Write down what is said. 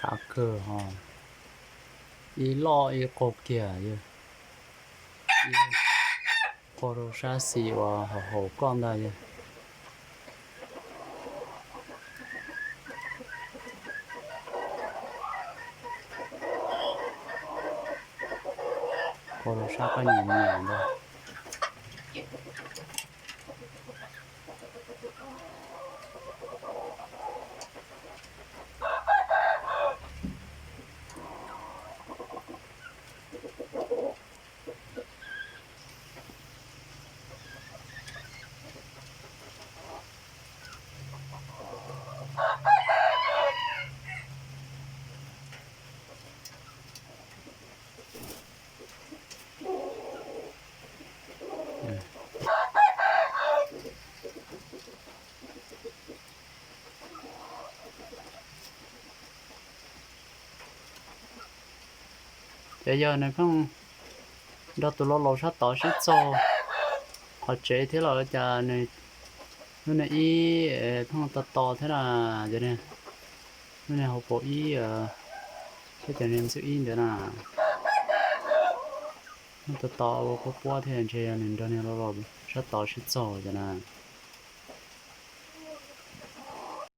Av kawg ho, ib loj ib qaug kiag yog, qaug rau sab xis uas haum haum koj ntag yog. Qaug rau sab koj nyiam nyiam ntag. Ces yog nws pheej nrog tus laus laus sab tod sib txog qhov tsev thiab los cas nws lub niag ib pheej to to thiab na, ces lub niag hauv paus ib thiab cov niag ntxwb ib ntawd na, pheej to to ua puab puab thiab ntshe yog nws nrog niag laus laus sab tod sib txog ces na.